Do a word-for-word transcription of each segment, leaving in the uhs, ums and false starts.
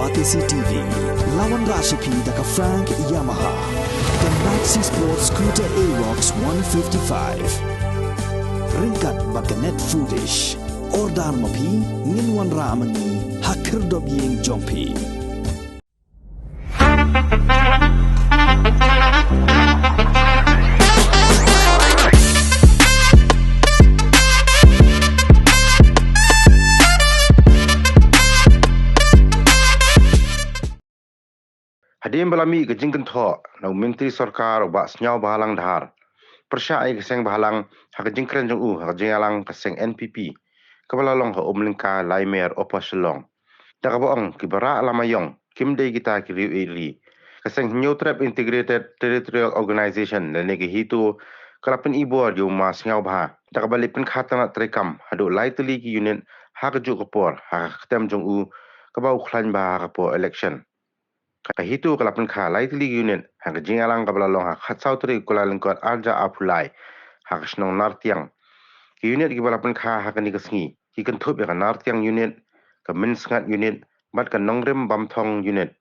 Batesi T V, la wanrah sha phi da ka Frank Yamaha, ka Maxi Sport Scooter Aerox one fifty-five. Ryngkat bad ka Net Foodish. Order ma phi, ngin wanrah ma ngi ha khyrdop ïing jong phi. Hadien ba la mih ka jingkynthoh na u Myntri Sorkar u Bah Sniawbhalang Dhar pyrshah ïa ka seng bhalang ha ka jingkren jong u ha ka jingïalang ka seng N P P kaba la long ha Umlyngka Laimer Upper Shillong. Da kaba ong kiba rah lama ïong kim dei kita ki riew ïeit ri. Ka seng Hynñiewtrep Integrated Territorial Organization lane ka HITO ka la pynibor ïa u Ma Sniawbha da kaba leit pynkha tnat treikam haduh lai tylli ki unit ha kajuh ka por ha ka ktem jong u kaba u khlaiñ bha ha ka por election. Ka HITO ka la pynkha lai tylli ki unit ha ka jingïalang kaba la long ha ka khatsaw tarik u Kyllalyngkot arhajar arphew lai ha ka shnong Nartiang. Ki unit kiba la pynkha ha kane ka sngi ki kynthup ïa ka Nartiang unit, ka Mynsngat unit bad ka Nongrim Bamthong unit.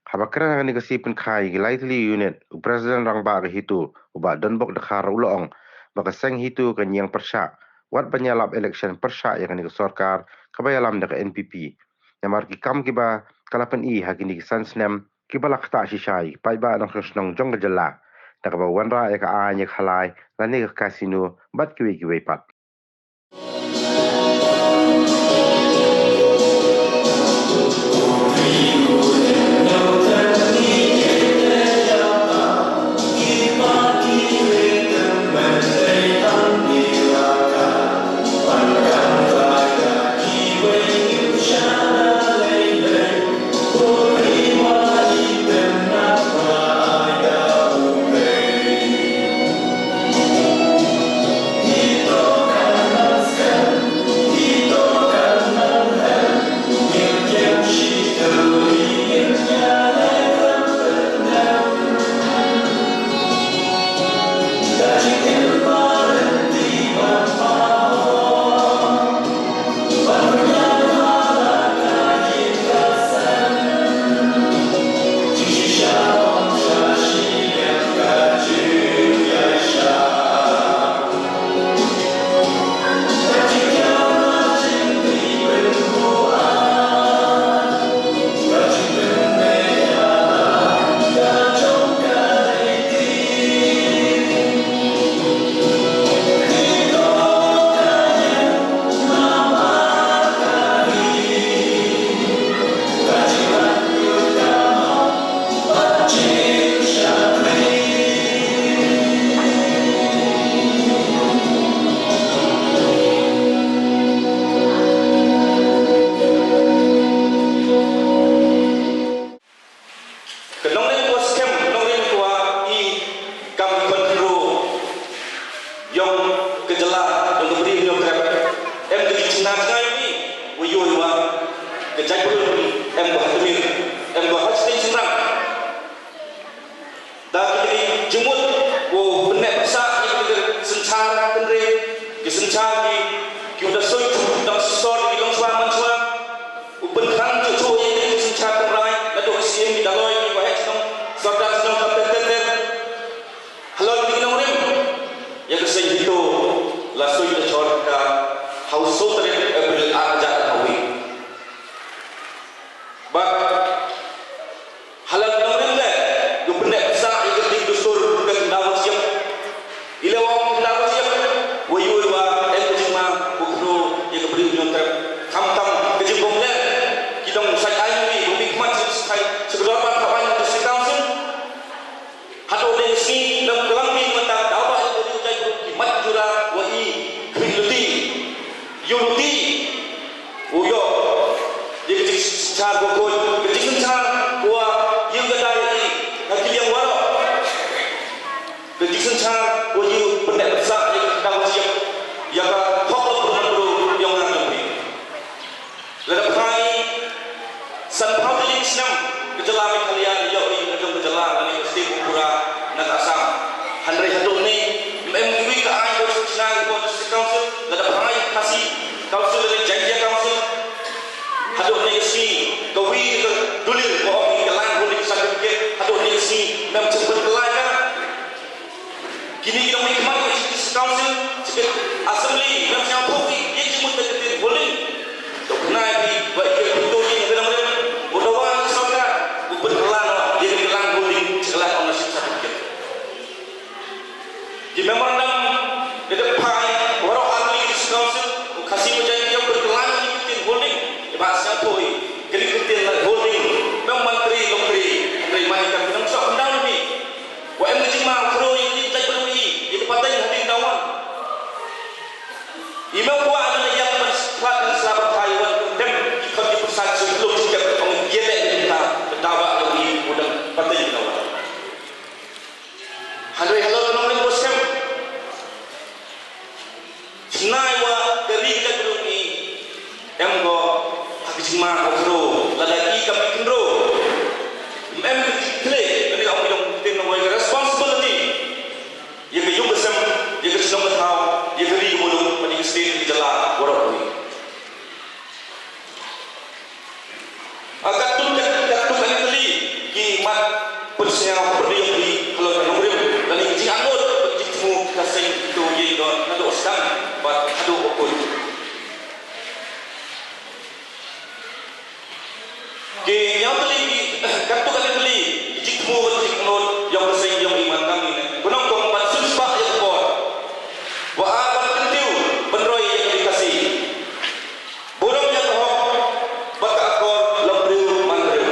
Haba kren ha kane ka sngi pynkha ïa ki lai tylli ki unit, u President Rangbah ka HITO u Bah Donbok Dkhar u la ong ba ka seng HITO kan ïeng pyrshah wat ban ïalap election pyrshah ïa kane ka sorkar kaba ïalam da ka N P P. Namar ki kam kiba ka la pyni ha kine ki san snem kiba la ktah shisha ïa ki paidbah nongshong shnong jong ka jylla da kaba wanrah ïa ka aiñ ïa ka halai lane ka casino bad kiwei kiwei pat. Ka nongrim kaba skhem, ka nongrim kaba i kam ki khun khynroo jong ka jylla, jong ka Bri Hynñiewtrep. Em ka jingchna jngai ïa i, wa ïoh i wa ka jaitbynriew em ka ha tmier, em ka ha shatei shynrang. Da kine ki jingmut, wow pynneh pynsah ïa ki synshar kynrei, ki synshar ki, ki u da suit, dang shisha ki long shuwa man shuwa. U pynkhang chuh chuh ïa kine ki synshar kynrei, naduh ki siem, ki daloi, ki waheh shnong, sordar shnong, kam ter ter ter. Halor kine ki nongrim, ïa ka seng HITO la suit da shor ka ha u saw tarik April arhajar arphew. Bad ha la ka nongrim leh, u pynneh pynsah ïa ka ding dustur ka khyndaw ka shyiap. I leh wa ong khyndaw ka shyiap, wa ïoh i wa em ka jingma u khynroo ïa ka Bri Hynñiewtrep. Khamtam ka jingbym leh, ki dang shait aiñ ïa u, u mih khmat sha ka, sha ka dorbar ka aiñ District Council. Haduh ne ka sngi lam klam ki mynta daw ba ïa u jai ki mat jura wa i khmih luti. Ïoh luti. U ïoh. Ïa ka jingsynshar ba khuid, ka jingsynshar wa ïa ka dai i ha ki liang waroh. Ka jingsynshar wa ïa u pynneh pynsah ïa ka dang wa ïa ka hok la pyrman bru ïa u nang ïa u. Lada phai sanphew tylli ki snem ka jylla Meghalaya la ïoh ïa ka jong ka jylla lane ka state ba pura na ka Assam. Hynrei haduh ne em em kiwei ka aiñ ba shna ki District Council, lada phai Khasi Council lane Jaintia Council. Haduh ne ka sngi kawi ka Ba sngewthuh i, ka ri ka ktien la holding, mem mantri longkri, hynrei man i ka kynang sok kyndaw ni. Wa em ka jingma u khro i, i jait bru i, i ka pateng hadien da wan. I mem kwah na ïap ban slat ban slat ba thai wan, dem i khot i pyrsa suk luk suk ong i leh i ta, da ba luk i u dang pateng da wan. Hynrei halor nongrim ba sem. Sngewbha ka ri ka jong ngi em ko ha ka jingma ka khro lada i kam i khynro. Em ka jingkhleh ka ri ong ka jong ka ktien nongwei ka responsibility. Ïa ka ïung ka sem, ïa ka shnong ka thaw, ïa ka ri ka muluk, bad ïa ka state ka jylla waroh kawei. Ah, katto, katto, katto katne tylli ki mat pynsngew pyrdi ïa ki halor ka nongrim lane ki jingangnud bad ki jingthmu ka seng kito ïa ki don naduh sdang bad haduh ba kut. Ki hynñiew tylli ki, katto katne tylli ki jingthmu bad ki jingangnud ïa ka seng ïa i man ka ngi ne. Kynnoh kong ban sngewsih ïa ka por. Wa ar ban kyntiew ban roi ïa ka Khasi. Burom ïa ka hok bad ka akor longbriew manbriew.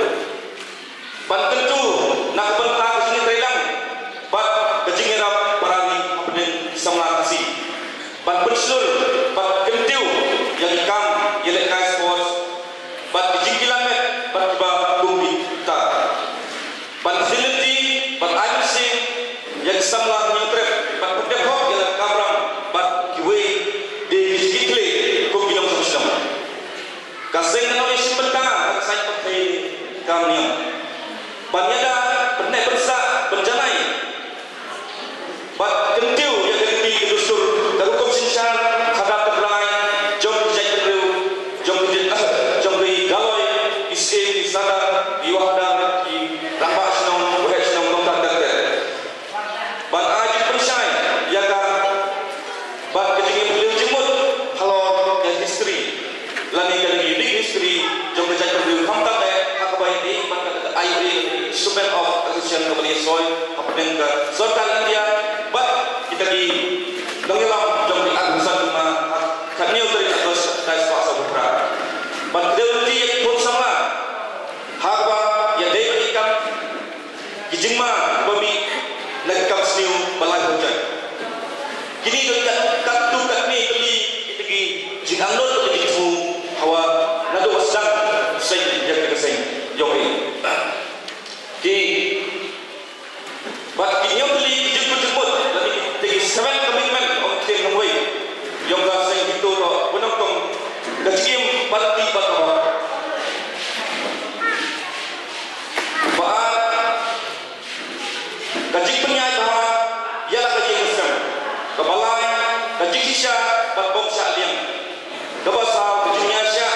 Ban kyntu na ka bynta ka jingïatreilang bad ka jingïarap para ri hapdeng ki samla Khasi. Ban pynshlur bad kyntiew ïa ki kam ïalehkai sports bad ki jingkylliang met bad kiba kum kita. Ban sngewthuh bad ai mynsiem ïa ki samla Hynñiewtrep bad pyndep hok ïa la ka kamram bad kiwei de ki jingkitkhlieh kum ki nongshong shnong. Ka seng ka nongïashim bynta ka saiñ pyrthei ka niam. Ban ïada pynneh pynsah pynjanai bad kyntiew ïa ka riti ka dustur ka rukom synshar khadar tynrai jong ki jaitbynriew jong ki jait jong ki galoi ki syiem ki sardar ki wahadar ki rangbah shnong waheh shnong nongtang terter. Ban ai jingpynshai ïa ka bad ka jingïapylliew jingmut halor ka history lane ka unique history jong ka jaitbynriew khamtam eh ha kaba ïadei bad ka I O A, Instrument of Association kaba la ïasoi hapdeng ka sorkar India bad kita ki nongïalam jong ka Association ha ka hynñiew tarik August arhajar arphew saw. Ban kdew lynti ïa ki khun samla ha kaba ïadei bad ki kam ki jingma ba mih na ki kam sniew ba lai hynrei. Kine dei katto katne tylli kita ki jingangnud bad ki jingthmu hawa naduh ba sdang seng ïa ka seng ïong i. Ki bad ki hynñiew tylli ki jingkut jingmut lane kita ki seven commitment ong ktien nongwei ïong ka seng kito ruh ba nyngkong ka jingim bad ki bad ka ba ar ka jingpynïaid bha ïa la ka jingïaseng. Kaba lai ka jingshisha bad bym shah liang. Kaba saw ka jingïaishah.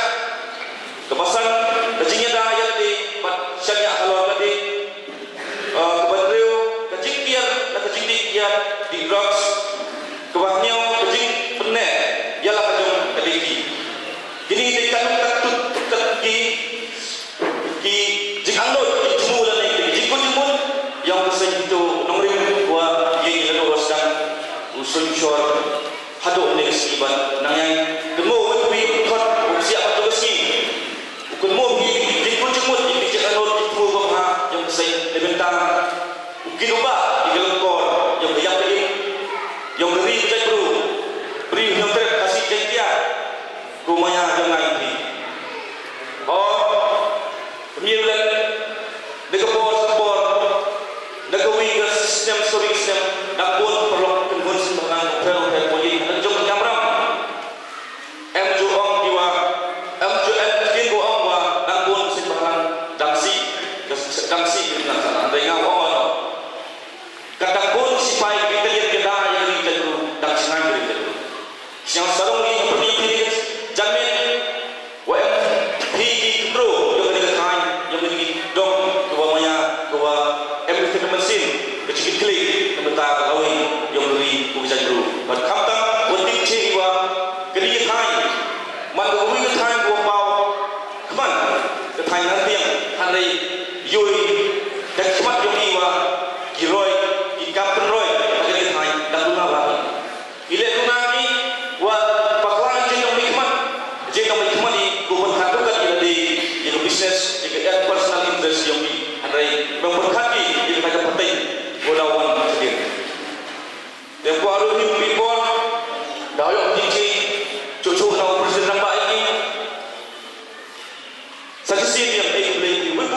Kaba san ka jingïada ïa lade bad shaniah halor lade. Ah, kaba hynriew ka jingkiar na ka jingdih kiar dih drugs. Kaba hynñiew ka jingpynneh ïa la ka jong ka lynti. Kine dei katto katne ki ki jingangnud ki jingthmu lane ki jingkut jingmut ïong ka seng kito nongrim wa ïa ki naduh ba sdang u synshar haduh ne ka sngi ban nang ïa kynmaw wei u khot u psiah bad u ka sngi. U kynmaw ki jingkut jingmut ki jingangnud ki jingthmu ba bha ïong ka seng na bynta u kit u bah ïa ka lyngkor ïong ka ïap ka im ïong ka ri ka jaitbru. Briew Hynñiewtrep Khasi Jaiñtia. Kumaya jong ngi. O, kmie leh, da ka por sha ka por, da kawei ka snem sha kawei ka snem, dang bun paralok kynhun seng bhalang pher pher, pher ïa ka jong ka kamram. Em ju ong ki wa, em ju em kin ko ong wa, dang bun seng bhalang, dang sih, dang sih, dang sah, dang ngau ong ano. Ka dang bun sipai ki kylliang ki da ïa ka ri ka jong, dang sngewsih ka ri ka jong. Sngewsarong ïa ka pyrthei ka janmiet wa em phi ki khynroo ïa ka ri ka thaiñ, ïa ka ri ka dong, ka wa maya, ka wa em ka mynsiem, ka jingkitkhlieh, ka bynta ka lawei, ïa ka ri, ka jait bru. Bad khamtam, wa tip che ïa wa, ka ri ka thaiñ, man ka wi ka thaiñ, ka wa paw, khmat, ka thaiñ ngan biang, hynrei, ïohi, da khmat ïohi wa, ki roi, ki kam pynroi, ka ri ka thaiñ, da duna wa. I leh duna ngi, wa, pakla i jingdon mihkhmat, jingdon mihkhmat i, ko ban khat tu kat i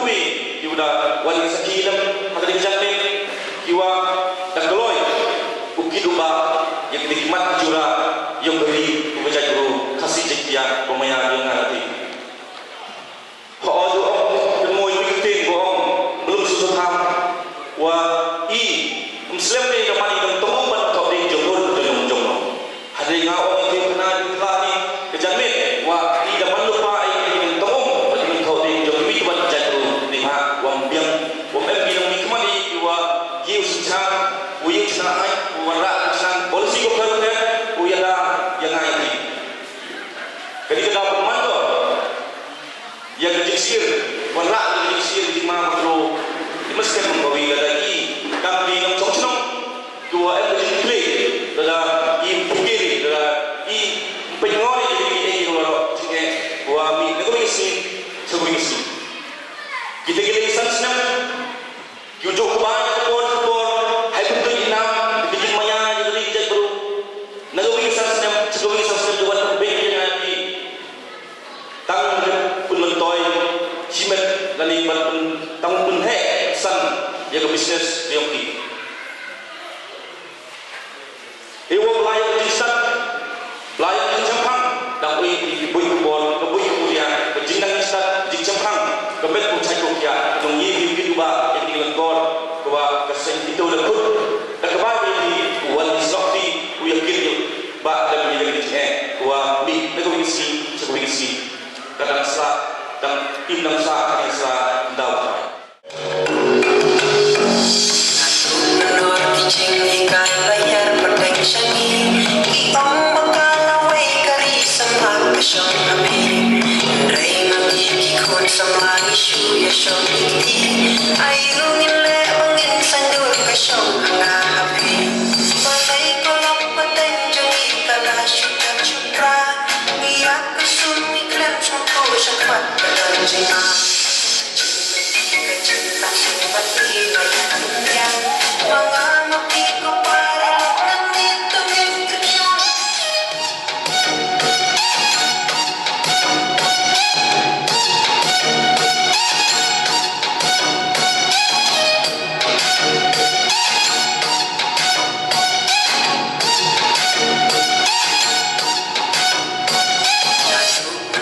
Ki wa da wan sakhi lem ha kane ka janmiet, ki wa da kloi u kit u bah ïa kine ki mat ki jura ïong ka ri u ka jaitbru Khasi Jaintia ba maya ïong nga lati. Ha u ong ka moi wi ktien ba ong mlum su tham wa i ym slem ne ka mani dang tong ban tong ding jong ur jong jong. Hynrei nga ong ïa phi khana jong phi ka janmiet wa i da man lypa ïa ki nongtong um bad ki nongthoh ding jong ki wi ki wan ki jaitbru. Neibhah wa ym biang, wa ym em ki nongmihkhmat ïa ki wa ïoh synshar, wa ïoh synshar ai, wa wanrah synshar policy ko khar khar, wa ïada ïa nga ïa phi. Kane ka daw pynman ko ïa ka jingsngewsih, wanrah ïa ka jingsngewsih jingma ba kyrduh. Ki mestkem ba wi lada i kam dei nongshong shnong, ki wa em ka jingkhleh lada i pynker, lada i pynngor ïa ka dei ei ïa waroh jingeh, wa mih na kawei ka sngi sha kawei ka sngi. Kita ki lei san snem ki u juh kba ïa ka por ka por, hai pyntu i nam ki jingmaya ïa ka dei ka jaitbru. Na kawei ka san snem sha kawei ka san snem, ki wan pynbeit ïa nga ïa phi. Tang pynmyntoi shimet lane ban pyn, tang pynheh san ïa ka business ïong ki. Hei wa blai ïa ka jingstad, blai ïa ka jingchemphang, dang ui ki bui ka bor, ka bui ka mulia, ka jingdang jingstad, jingchemphang, ka met u chait u khia, nong ïa ki ki duba, ïa ki lengkor, ka wa ka seng ki tu da khut, da ka ba ïa ki, u wan ki sokti, u ïa ki ïa, ba da ïa ki jingeh, ka wa mi, da ka wi si, sa ka wi si. Ka dang sa, dang im dang sa, ka dang sa, daw. Nor ki jinghikai ba ïar pateng sha ngi, ki ong ba ka lawei ka ri samla ka shong ha phi. Hynrei ma ngi ki khun samla ngi shu ïa shong ïa kti. Aïu ngin leh ba ngin saiñdur ka shong ha nga ha phi. Balei ka lok pateng jong ngi ka la shu tat shu pra. Ngi ïa ka sum ngi khlem sngewthuh shakhmat ka don jingma.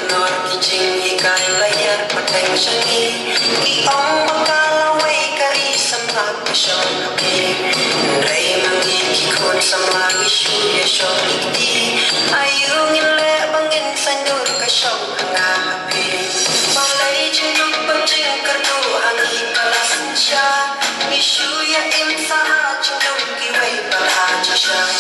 Nor ki jinghikai la ïar pateng sha ngi. Ki ong ba ka lawei ka ri samla ka shong ha phi. Hynrei ma ngi ki khun samla ngi shu ïa shong ïa kti. Aïu ngin leh ba ngin saiñdur ka shong ha nga ha phi. Balei jingduk bad jingkyrduh ha ngi ka la synshar. Ngi shu ïa im sa ha jingdum kiwei pat ha jingshai.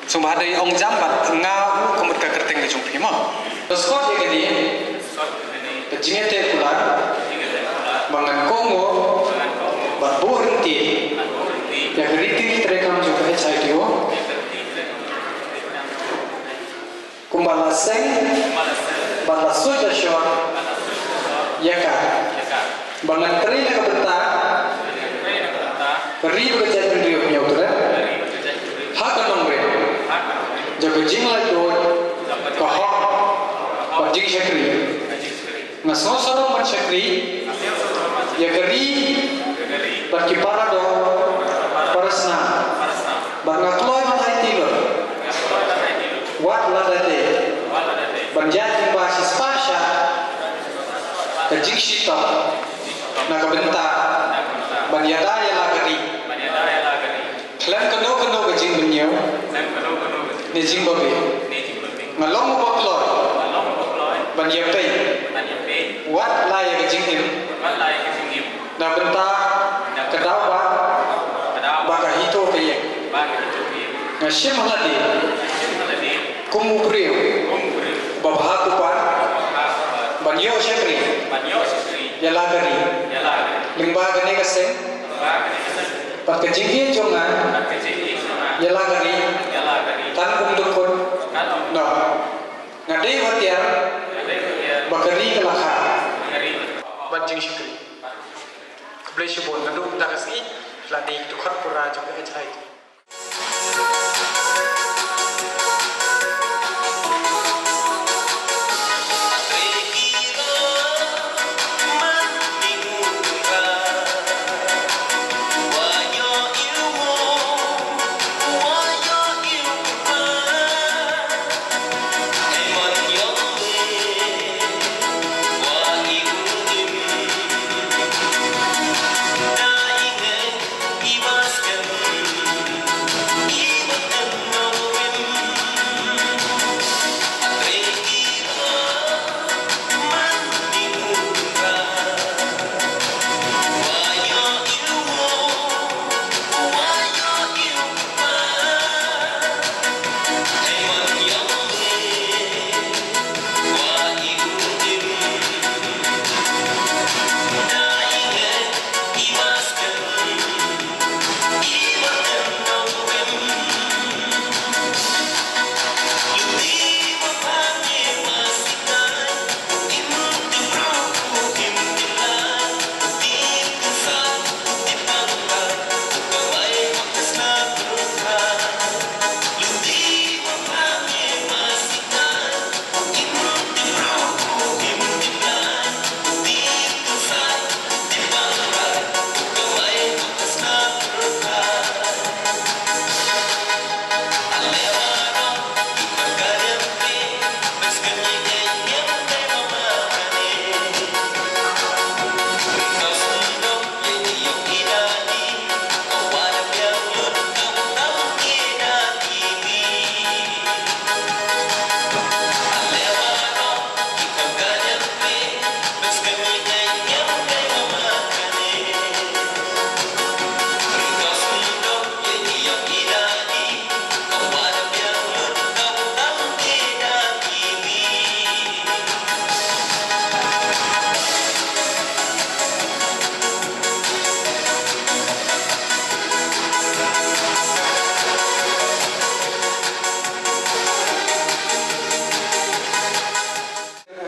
Sngewbha dei ong jam bad nga u ka mut ka kyrteng ka jong phi mo. Ka squad ïa kane ka jingïateh kular ba ngan kohnguh bad buh ryntih ïa ka riti treikam jong ka H I D O. Kumba la seng bad la suit la shor ïa ka ba ngan trei na ka bynta ka ri bad ka jaitbynriew Hynñiewtrep ha ka nongrim jong ka jinglaitluid, ka hok bad jingshakri. Nga sngewsarong ban shakri ïa ka ri bad ki para doh para snam. Bad nga kloi ban aiti lut wat lada dei ban ïaid lyngba shispah shah ka jingshitom na ka bynta ban ïada ïa la ka ri. Khlem kano kano ka jingmynñiew ne jingbabe, nga long uba kloi ban ïapeit wat la ïa ka jingim na bynta ka daw ba, ba ka hito ka ïeng. Nga shim ha lade kum u briew uba bha kupat ban ïoh shakri ïa la ka ri lyngba kane ka seng. Bad ka jingïeit jong nga ïa la ka ri, tang kum dukut noh. Nga dei u atiar ba ka ri ka la kha. Bad jingshakri. Khublei shibun, naduh mynta ka sngi la dei ka dkhot pura jong ka H I T.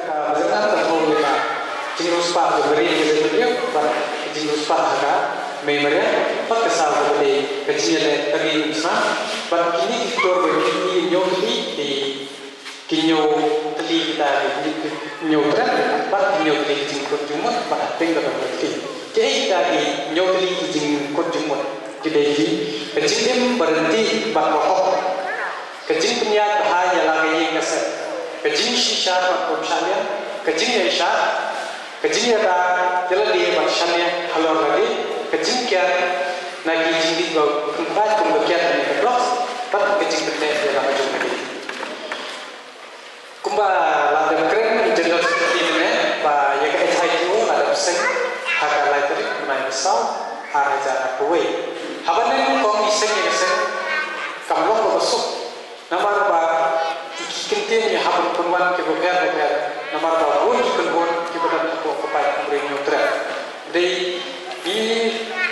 Ka bajar ka thong ka jingriewspah ka bari ka jingriewspah, bad ka jingriewspah ha ka mei mariang, bad ka saw ka bari ka jingriewspah, bad kine ki ktor ba ki ñiew tylli ki, ki ñiew tylli kita ki, ki ñiew tret, bad ki ñiew tylli ki jingkut jingmut, bad hapdeng ka dong ka tylli. Ki kita ki ñiew tylli ki jingkut jingmut, ki dei ki, ka jingim ba ryntih bad ba hok. Ka jingpynïaid bha ïa la ka ïing ka sem. Ka jingshisha bad kum shah liang. Ka jingïaishah. Ka jingïada ïa lade bad shane halor lade. Ka jingkiar na ki jingdih ba pynpait kum ka kiar ne ka drugs. Bad ka jingpynleh ïa la ka jong lade. Kumba la dep kren General Secretary mynne ba ïa ka H I T O la dep seng ha ka lai tarik bnai ba saw ar hajar arphew wei. Haba nyngkong i seng ïa ka seng kam long ba suk. Namar ba ki kyntien ngi hap ban pynwan kiba pher ba pher, namar ba bun ki kynhun kiba don hapoh ka paidbah hynriew hynñiew tret. Dei ngi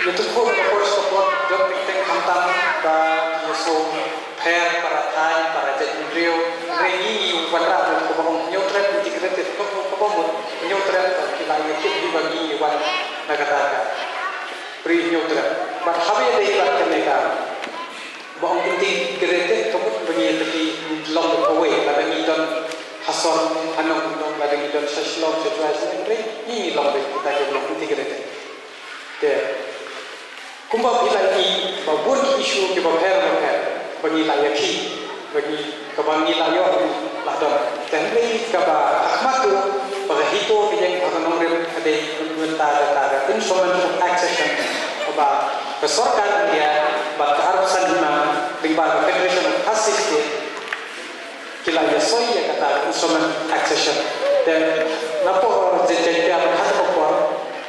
ïathuh na ka por sha ka por, don teng teng khamtam ba ki ïasngewpher para thaiñ, para jaitbynriew, hynrei ngi ngi wanrah na kaba ong hynñiew tret integrated, kaba, kaba mut hynñiew tret ba ki la ïatip hi ba ngi wan na kata ka ri hynñiew tret. Bad haba ïadei bad kane ka ba ong integrated ka mut ba ngi tylli long kawei, lada ngi don ha sor ha nong ha nong, lada ngi don sha Shillong sha Jowai sha Nongkrem, ngi long ba kita ki long integrated. Te kumba phi la ïohi ba bun ki issue kiba pher ba pher ba ngi la ïakhih, ba ngi kaba ngi la ïoh la don. Te hynrei kaba ha khmat ruh ba ka HITO ka ïeng ha ka nongrim ka dei mynta ka, ka Instrument of Accession kaba ka sorkar India bad ka arphew san hima lyngba ka Federation of Khasi State ki la ïasoi ïa kata ka Instrument of Accession. Te napoh Jaintia bad ha kata ka por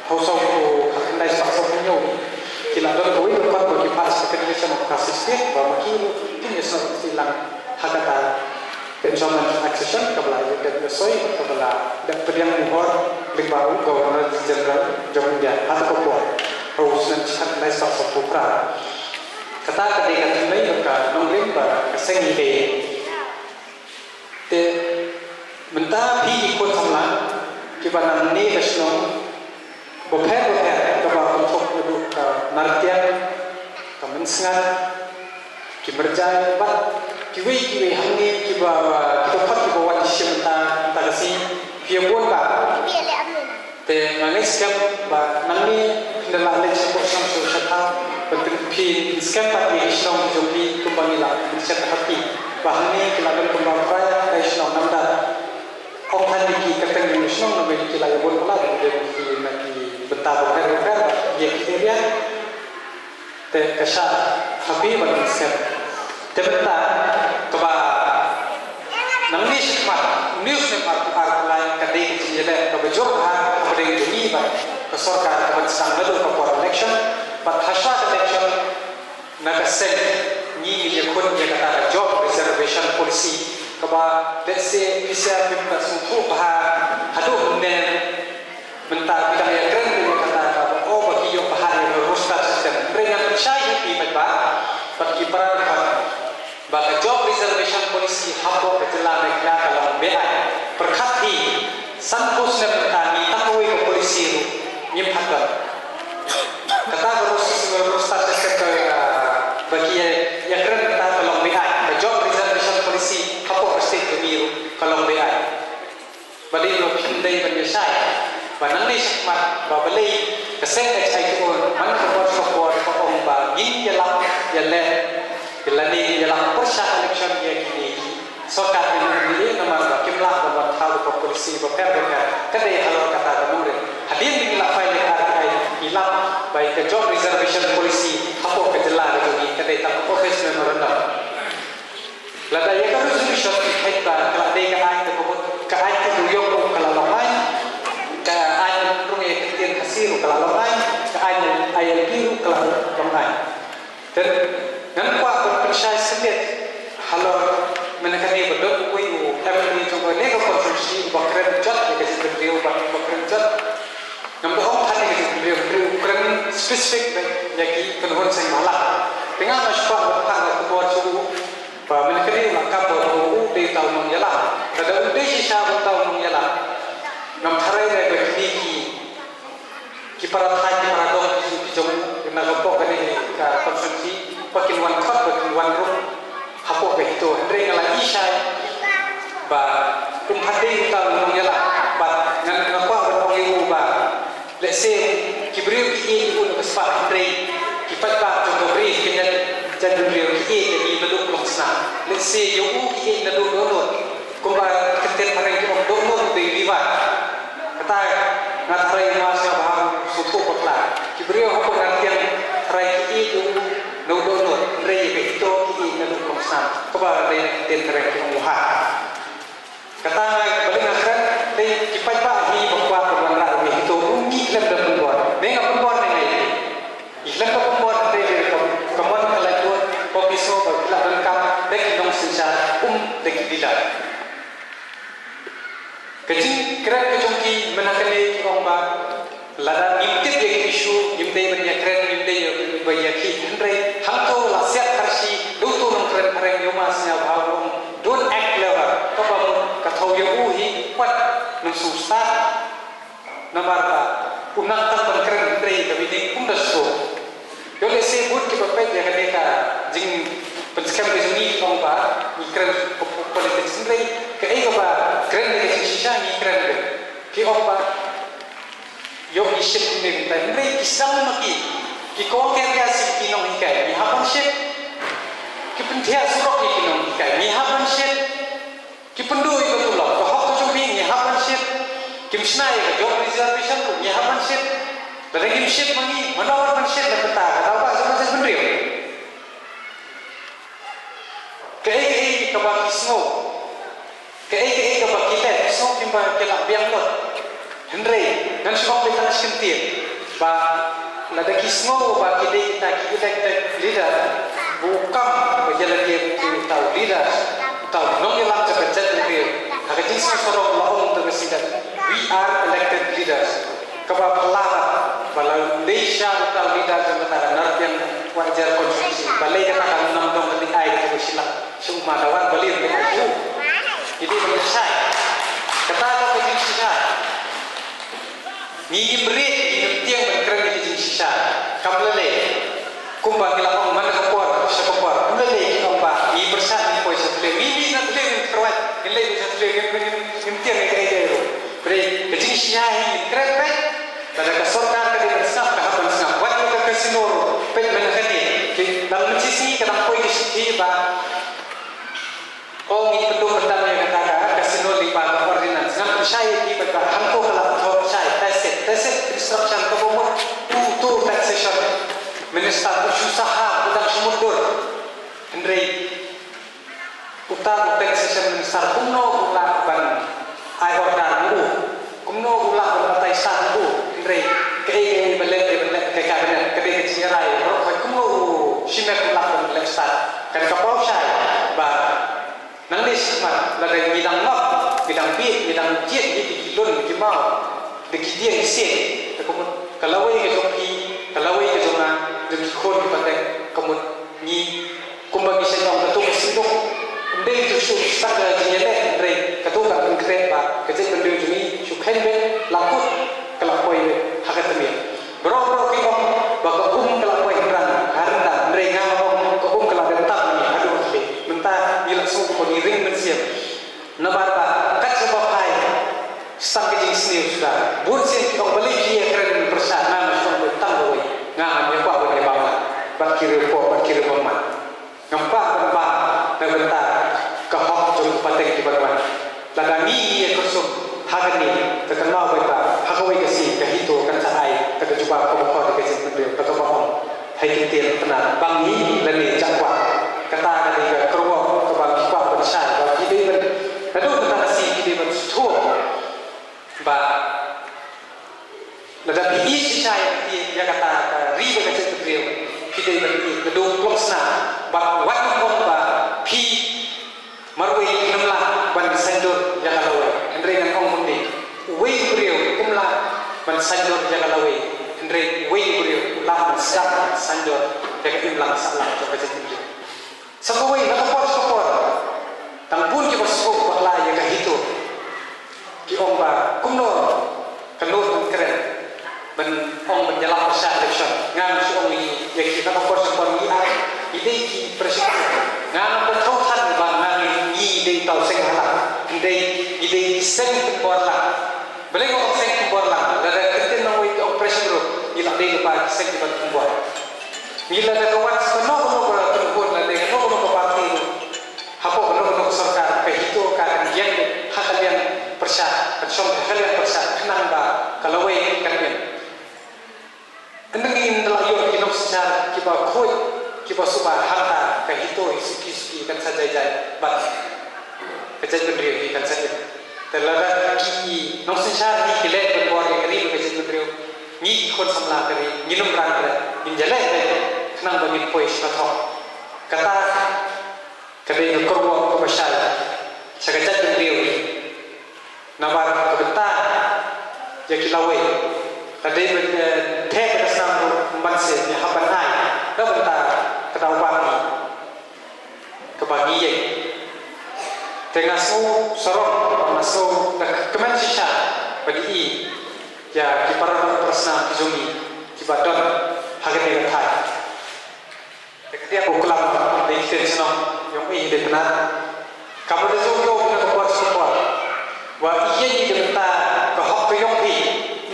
ha u saw phew, ha khyndai spah saw phew hynñiew ki la don kawei ka kot ba ki phah sha ka Federation of Khasi State ba ma ki ruh kin ïasnoh sdang lang ha kata ka Instrument of Accession kaba la ïa dep ïasoi, kaba la dep pdiang mihor lyngba u Governor General jong India ha kata ka por ha u snem shi khyndai spah saw phew. Kata ka dei ka thymmei bad ka nongrim ba ka seng hi ka ïeng. Te mynta phi ki khun samla kiba na kane ka shnong bapher bapher kaba kynthup naduh ka Nartiang, ka Mynsngat, ki Myrjai bad kiwei kiwei hangne kiba, kiba pat kiba wan shim mynta, mynta ka sngi, phi ïa bun bha. Te nga ngeit skhem ba nangne phin da lah leit sha pdeng shnong sha thaw, ban pynskhem pat ïa ki shnong jong phi kumba ngi lah pynskhem ha phi. Ba hangne ki la don kumba phra ki shnong, namar ong than ïa ki kyrteng jong ki shnong, namar ki la ïa bun palat ïa ki na ki bynta bapher bapher ïa ki area. Te ka shah ha phi ban pynskhem. Te mynta kaba nangne shakhmat, une u snem ar, ar lai ka dei ka jingïaleh kaba jur bha hapdeng jong ngi bad ka sorkar kaban sdang naduh ka por election bad ha shuwa ka election. Na ka seng ngi ngi ïakhun ïa kata ka job reservation policy kaba lehse phi sa phim da sngewthuh bha haduh mynne. Mynta phi dang ïakren ïa kata kaba, oh, ba ki ïoh bha ïa ka roster system. Hynrei ngan pynshai ïa phi paidbah bad ki para bad ba ka job reservation policy hapoh ka jylla Meghalaya ka long beaiñ. Pyrkhat hi, sanphew snem mynta ngi tang kawei ka policy ruh ngim pat don. Kata ka roster, roster system ka, ah, ba ki ïakren kata ka long beaiñ. Ka job reservation policy hapoh ka state jong ngi ruh ka long beaiñ. Ba dei ba phin dei ban ïashai ba nangne shakhmat ba balei ka seng H I T O man ka por sha ka por ka ong ba ngin ïalap ïaleh, lane ïalap pyrshah election ïa kine ki sorkar MLA, namar ba kim lah ban wan thaw da ka policy bapher bapher. Ka dei halor kata ka nongrim. Hadien ba ngi la file ïa ka R T I ngi lap ba ïa ka job reservation policy hapoh ka jylla ka jong ngi ka dei tang ka office memorandum. Lada ïa ka resolution ki thait ba ka la dei ka aiñ, ka mut ka aiñ ka dei ïoh ruh ka la long aiñ, ka aiñ rung ïa ka ktien Khasi ruh ka la long aiñ, ka aiñ I L P ruh ka la long aiñ. Te ngan kwah ban pynshai sngewbha halor mynta kane ba don uwei u M L A jong kane ka constituency uba kren jot ïa ka jaitbynriew bad uba kren jot. Ngam da ong than ïa ka jaitbynriew, hynrei u kren specific ïa ki kynhun seng bhalang. Te nga nga shu kwah ban phah ka khubor sha u ba mynta kane u la kap ba u dei uta u nongïalam. Lada u dei shisha uta u nongïalam, ngam tharai ba kine ki, ki para thaiñ, ki para dong, ki jong u na ka pok kane ka constituency ba kin wan khot, ba kin wan rung hapoh ka HITO. Hynrei nga la i shai ba um pat dei uta u nongïalam. Bad nga, nga kwah ban ong ïa u ba lehse ki briew ki ïeit ïa u na ka spah, hynrei ki paidbah jong ka Bri, ki nongïalam jong ka Bri ki ïeit ïa ngi naduh ka long snam. Lehse ïa u ki ïeit naduh dohnud. Kumba ki ktien phareng ki ong, dohnud dei liver. Kata nga tharai ma sngewbha sngewthuh bakla. Ki briew hapoh Nartiang tharai ki ïeit ïa u na u dohnud, hynrei ïa ka HITO ki ïeit naduh ka long snam. Kaba dei na ki ktien phareng ki ong u ha. Kata nga, balei nga kren, dei ki paidbah hi ba kwah ban wanrah ïa u HITO, um ngi khlem da pynbor. Ne nga pynbor ne nga ïa. Ngi khlem da pynbor, dei ka, ka mon ka lait lut, ka office ba ki la donkam da ki nongsynshar, um da ki leader. Ka jingkren ka jong ki mynta kane ki ong ba lada ngim tip ïa ki issue, ngim dei ban ïakren, ngim dei ban ïakhih. Hynrei hangto la siat harsha da uto u nongkren phareng, ïoh ma sngewbha u ong, don't act clever. Kaba mut ka thaw ïa u hi wat nym sngewstad. Namar ba u nang tang ban kren hynrei ka meaning um da sngewthuh. Ïoh lehse bun kiba peit ïa kane ka jingpynskhem ka jong ngi ki ong ba ngi kren po-, po-, politics, hynrei kaei kaba kren ïa ka jingshisha ngi kren ïa. Ki ong ba ïoh ngi shit kumne kumtai, hynrei ki sdang ma ki, ki call ki ïa ki nonghikai, ngi hap ban shit. Ki pynthiah surok ïa ki nonghikai, ngi hap ban shit. Ki pynduh ïa ka tulop, ka hok ka jong phi ngi hap ban shit. Kim shna ïa ka job reservation ruh ngi hap ban shit. Lada ngim shit ma ngi, mano ban shit na ka bynta ka daw ba jong ka jaitbynriew. Kaei kaei kaba ki sngew, kaei kaei kaba ki leh, sngew kim ba ki la biang lut. Hynrei ngan shu ong beit tang shi kyntien ba lada ki sngew ba ki dei kita ki elected leader, ba u kam ba ïa lade uta u leader, uta u nongïalam jong ka jaitbynriew. Ha ka jingsngew sarong la ong da ka shisha, we are elected leaders. Kaba phylla ba lada dei shisha uta u leader jong kata ka Nartiang Ba jar constituency. Balei kata ka nam dong ka ding ai ka shi lak. Shu ma da wan balei ka ai shu. Ngi dei ban shai. Kata ka jingshisha. Ngi ngim rit, ngi ngim tieng ban kren ïa ka jingshisha. Kam lei lei. Kumba ngi la ong man ka por sha ka por. Kam lei lei ki ong ba ngi pyrshah ngi poi sha thliew. Ngi mih na thliew ngi kyrwat. Ngi leit sha thliew ngi ngim tieng ïa kaei kaei ruh. Hynrei ka jingshisha hi ngi kren peit. Lada ka sorkar ka dei ban sngap, ka hap ban sngap. Wat ïa ka casino ruh, peit mynta kane. Ki dang mynta sngi ka dang poi ka shithi ba, o, ngi pynduh pyntan ïa kata ka casino lyngba ka ordinance. Ngan pynshai ïa ki ba, ba hangto ka la thoh, shai, tacit, tacit instruction, ka ba mut uto u taxation minister u shu sahap, u dang shu mutdur. Hynrei uta u taxation minister kumno u lah ban ai order u, kumno u lah ban batai stad u, hynrei kaei kaei ba leh, ba leh ka cabinet, ka dei ka jingïarai baroh khoit, kumno u shimet u lah ban leh stad. Kan ka paw shai ba nangne shakhmat lada ngi dang ngop, ngi dang bieit, ngi dang jied ïa ki lun ki maw da ki dieng ki siej, te ka mut ka lawei ka jong phi, ka lawei ka jong nga, jong ki khun ki pateng, ka mut ngi kumba ngi sngewthuh, kato ka sinduk ym dei tu shu stak ka jingïaleh, hynrei kato ka pynkhreh ba ka jaitbynriew jong ngi shu kheiñ beit, la kut ka la poi beit ha ka tmier. Baroh baroh ki ong ba ka um ka la poi hynrang ha ryndang, hynrei nga nga ong ka um ka la dep tap ngi haduh ha khlieh. Mynta ngi la sngew kumba ngi ring mynsiem. Namar ba kat shaba phai, sa ka jingsniew suda. Bun sien ki ong balei ki ïa kren pyrshah, nga nga shu ong tang kawei. Nga ngam ïa kwah ban ïa bam bad ki riewpoh bad ki riewbymman. Ngam kwah ban bam na bynta ka hok jong ki pateng kiba wan. Lada ngi ngi ïa kyrsum ha kane, te kynmaw beit ba ha kawei ka sngi ka HITO kan sa ai da ka jubab kaba khot ïa ka jaitbynriew, da kaba ong. Hei ktien Pnar, bang hi lane jah kwah. Kata ka dei ka kyrwoh kaba ngi kwah ban shai, ba ki dei ban, naduh mynta ka sngi ki dei ban sngewthuh ba lada phi ïeit shisha ïa kata ka ri bad ka jaitbynriew, phi dei ban ïeit naduh pynlong snam. Bad wat nym ong ba phi marwei phim lah ban saiñdur ïa ka lawei. Hynrei ngan ong kumne. Uwei u briew um lah ban saiñdur ïa ka lawei. Hynrei uwei u briew u lah ban sdang ban saiñdur ïa ka imlang sahlang jong ka jaitbynriew. Sa kawei na ka por sha ka por. Tang bun kiba sngewbha bakla ïa ka HITO. Ki ong ba kumno ka nud ban kren ban ong ban ïalap pyrshah election. Nga ngam shu ong ïa ki, na ka por sha ka por ngi ai, ngi dei ki pressure. Nga ngam da thaw than ba nga ngi, ngi dei uta u seng ha la. Ngi dei, ngi dei ki seng pynbor lang. Balei nga ong seng pynbor lang? Lada kyntien nongwei ki ong pressure group, ngi la dei lypa ki seng kiban pynbor. Ngi lada ka wan sa kano kano ka kynhun, lada kano kano ka party ruh. Hapoh kano kano ka sorkar, ka HITO ka kan ïeng ha ka liang pyrshah, kan shong ha ka liang pyrshah khnang ba ka lawei kan im. Ynda ngin da la ïoh ki nongsynshar kiba khuid, kiba suba, hangta ka HITO hi suki suki kan sa jai jai bad ka jaitbynriew hi kan sa im. Te lada ki nongsynshar hi ki leh pynbor ïa ka ri bad ka jaitbynriew, ngi ki khun samla ka ri ngin ym rang bret, ngin ïaleh beit khnang ba ngin poi sha ka thok. Kata ka dei ka kyrwoh kaba shai sha ka jaitbynriew hi. Namar ka bynta ïa ki lawei, ka dei ban, eh, theh ka snam ruh ban sngewthuh ïa hap ban ai na bynta ka daw bang hi kaba ngi ïeng. Te nga sngew sarong, nga sngew da kmen shisha ban ïohi ïa ki para nongpynïasyriem ki jong ngi kiba don ha kane ka thaiñ. Te ka dei ka klam dei ktien shnong ïong i dei pynat. Ka mut da jong ïong na ka por sha ka por. Wa i ïeng i ka bynta ka hok ka ïong i.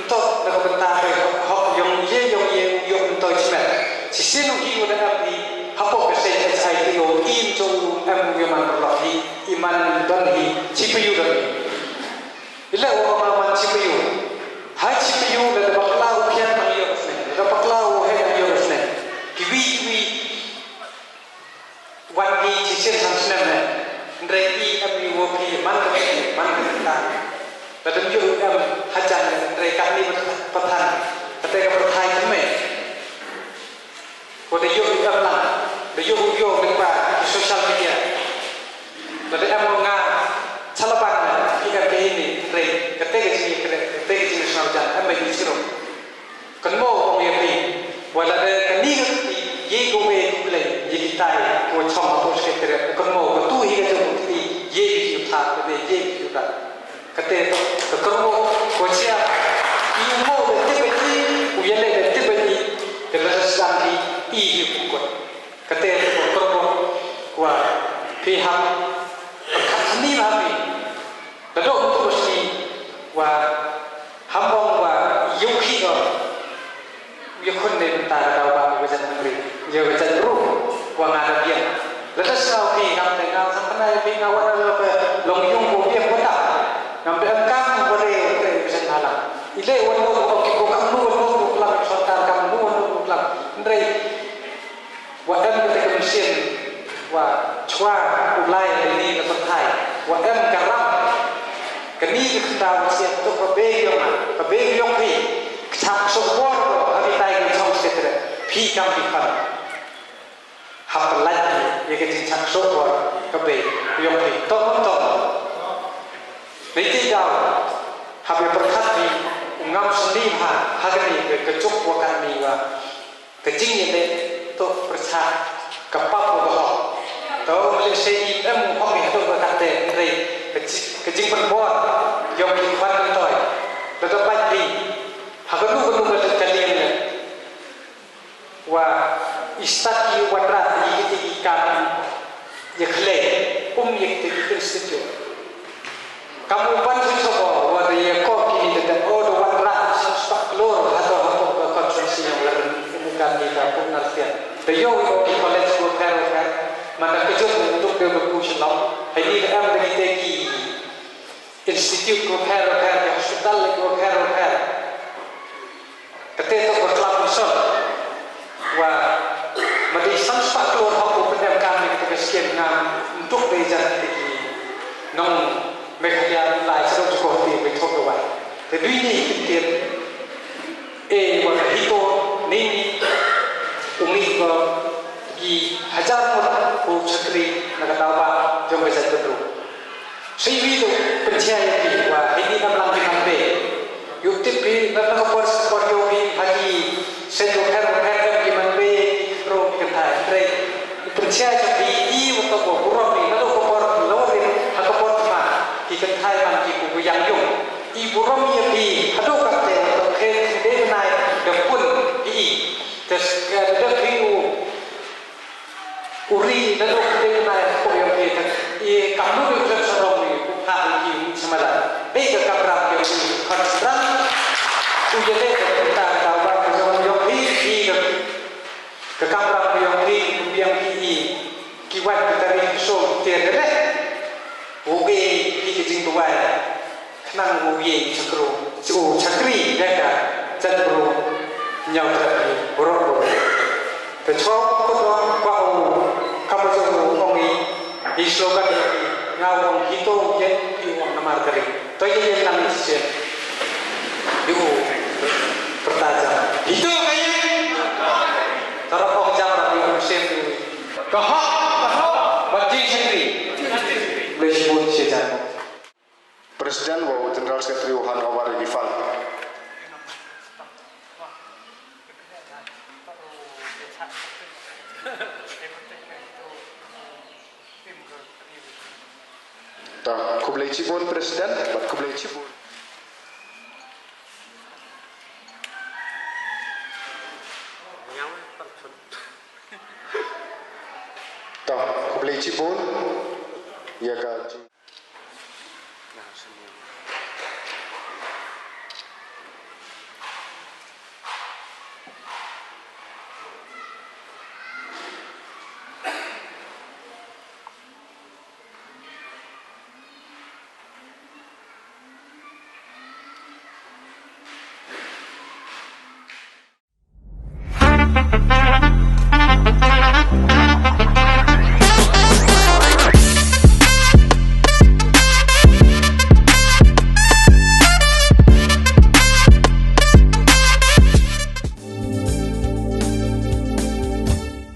Ntok na ka bynta ka hok ïong i ïong i ïong ntok i smet. Shisien u hi u da em i hapoh ka seng S I T O i ntok u em u ïong man paralok i i man don i chi pa ïu don i. Ila u ong man chi pa ïu. Hai chi pa ïu lada bakla u phian nang ïoh sne. Lada bakla u heh nang ïoh sne. Kiwi kiwi. Wan i chi sien san snem ne. Hynrei i em ïu wo phi man ka phi man ka phi ta. Lada ïoh em hajan ne. Hynrei kani pathan. Kate ka pathai kame. Ko da ïoh ïoh lang, da ïoh ïoh lyngba ki social media. Lada em nga shalabang ki ka kane ni, hynrei kate ka jingïakren, kate ka jingïasngewthuh jan, em ba ngi sirok. Kan mo ong ïa phi, wa lada kani ka kti, ye ko Dei ko chong ko secretary ko mo ko tu hi ka jong ko ti ye ki ta ko de ye ki ta. Kate to ko ko ko chia i mo de ti be ti u ye le de ti be ti de la sa ki i hi ko. Kate to ko ko wa pi ha ka ni ma pi. Da dok tu bas ni wa hambong wa yuk hi ko. Yuk hun ne ta da wa wa jan ngri. Yo jan ru wa nga da biang. Lada sa ki ngam te ngam sam kana ya bi nga wa da pe long yung ko biang ko ta. Ngam pe kam ko re ko re jan hala. Ile wa no ko ki ko kam nu wa no ko klam sorkar kam nu wa no ko klam. Ndrei Wa em kata ka mynsiem, wa chwa u Blei ha kani ka pyrthei, wa em ka ram. Kani ka kynta wa siat tuk ka bei yong, ka bei yong phi, ka chak sok bor ko, ha kitai ka chong setre, phi kam phi pan. Hap lait phi, ya ka jingchak sok bor, ka bei yong phi, tong tong. Nei ti daw, hap ya pyrkhat phi, u ngam sni ha, ha kani ka, ka chuk wa kani wa. Ka jingïaleh to pyrshah ka pap ka hok. To lehse i em hok i to ka kate hynrei ka ji-, ka jingpynbor yong ki khwan ki toi. Lada bad ri ha ka nu ka nu ka ka liang ne. Wa i stad i wanrah i kiti i kam ïa khlei um ïa kiti i institute. Kam u ban shu shu o, wa da ïa kop kini da da o da wanrah san spah klur hato hato ka constituency yong la ren ini kan ni da pun narsian. Da ïoh ïoh ki college ko pher ko pher. Man da kejut u tuk de u ku shalom. Hai ni da em da kite ki institute ko pher ko pher, ki hospital ko pher ko pher. Kate to ka klam sot. Wa ma dei san spah klur hok u pyndem kam ïa kata ka skim ngam ntuk dei jan te ki nong Meghalaya lai sdok jukut te be thok da wai. Te dui ni ki tien e wa ka hito ni ni u ngi ko ki hajar ngut u chakri na ka dawa jong ka jait bedru. Sei wi tu pynchia ïa phi wa hei ni nam lang ki man be. Yu tip phi na ka por por ïoh phi ha ki seit u pher u pher ki man be ki kro ki kynthai. Hynrei pynchia ïa phi i wa to ko burom ni na ka por lo ri ha ka por ma ki kynthai man ki ku yang yung. I burom ïa phi haduh katte wa to khe ki de nai da pun phi i. Tes ka da phi u Uri na dok de na ko yo ke ta. I kam nu de sa rong ni ku pha ki sama da. Be ka kam ram yo ni kon ram. Ku ye le ka ta ka wa ka yo yo ki ki ka kam ram yo ki ku biang ki i ki wan ki ta ri so te de le. Ku be ki ki jing duwai. Khnang u ïeng chakru, u chakri da ka jan bru ñiaw trep hi bro bro. Te chwa ko don kwa u kaba jong u ong i, i slogan i, nga u ong hito ïen i u ong namar kari. To ïen ïen nang i shisien. I u pyrta jam. Hito ka ïen. Tara ong jam ra i u shisien i. Ka hok, ka hok. Ba jingshakri. Bless you, Sheikh Jam. President wa u General Secretary u hand over ïa ki file. Ta khublei chibun President, bad khublei chibun. Ta khublei chibun ïa ka